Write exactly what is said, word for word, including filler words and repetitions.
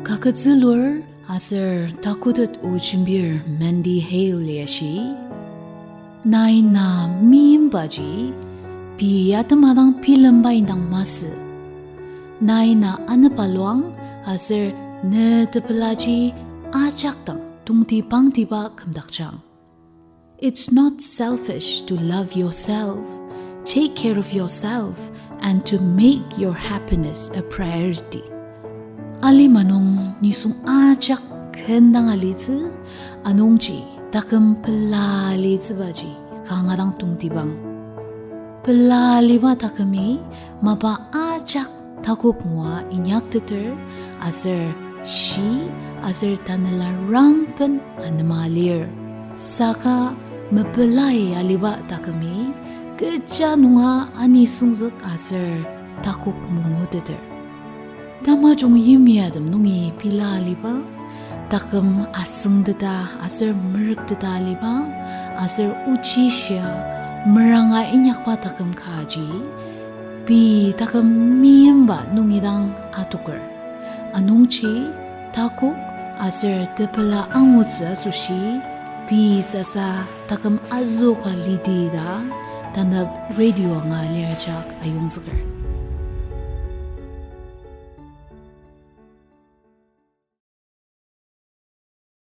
Kaketzülur aser takotet o jembir Mandy Hale-i ashi, nai na meimbaji pei atema dang bilemba indang masü. Nai na anepaluang aser ne tepelaji ajak dang tongtibangtiba kümdakjang. It's not selfish to love yourself, take care of yourself, and to make your happiness a priority. Alima nung nisung ajak kendang alitsü, anungji taküm pela alitsübaji kanga dang tongtibang. Pela aliba takümi mapa ajak takok ngua inyakteter, aser shi aser tanela rangben anema lir. Saka mepelai aliba takümi kecha nunga anisüngzük aser takok manguteter. Tamajung yimyatem nungi pela aliba, taküm asüngteta aser merükteta aliba, aser ochishia meranga inyakba taküm kaji, pei taküm meimba nungi dang atoker. Anungji takok aser tepela angutsü asoshi, pei sasa taküm azüka lidi ta, tanep radio anga lir ajak ayongzüker.